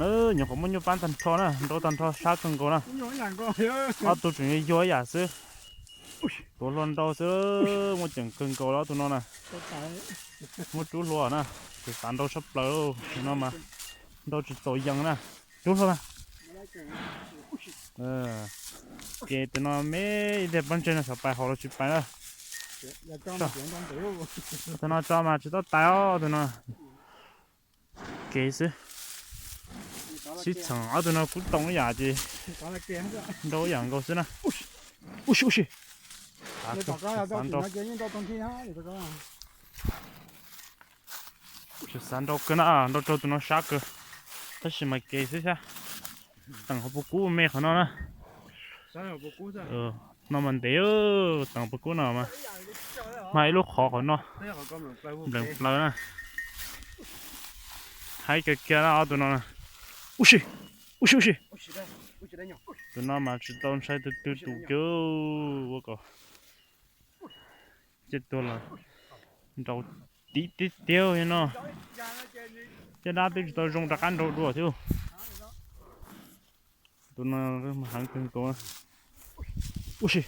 Nyuam qhuav muaj nyuj pab tag nrho na, nrau tag nrho sab kawg nkaus na. Ob tug tseem yuag yuag ib yam xwb. Tuav hlua nrau xwb, muaj ceem kawg nkaus li ob tug no na. Muab rub hlua na, kuv xav nrau sab plaws no mas nrau tsis txaus yees na. Rub hlua na. Ces tus no me ib teg pob ntseg no xyov pais hauv los tsis pais na. Tus no tso mas tsis tau tais os tus no. Kev xwb. Sib txheem ob tug no kub too ib yam ces nrau ib yam nkaus xwb na. Ub si, ub si. Tseem xav nrau kawg na, nrau raug tus no sab kawg. Tab sis mas kev xwb xyab. Teem hauv puas kub me qhov no na. No mas ntev, teem puas kub no mas mag ib lub qhov qhov no. Nplees plaws na. Haib kawg kiag na ob tug no. Ub si, ub si, ub si. Tus no mas tsis tau ntshai tus twg tus kiag ua kom ciaj tuag los nrau tib tib tiag no. Caj dab twb tsis tau zoo rov qab nrau dua thiab. Tus no heev kawg nkaus. Ub si,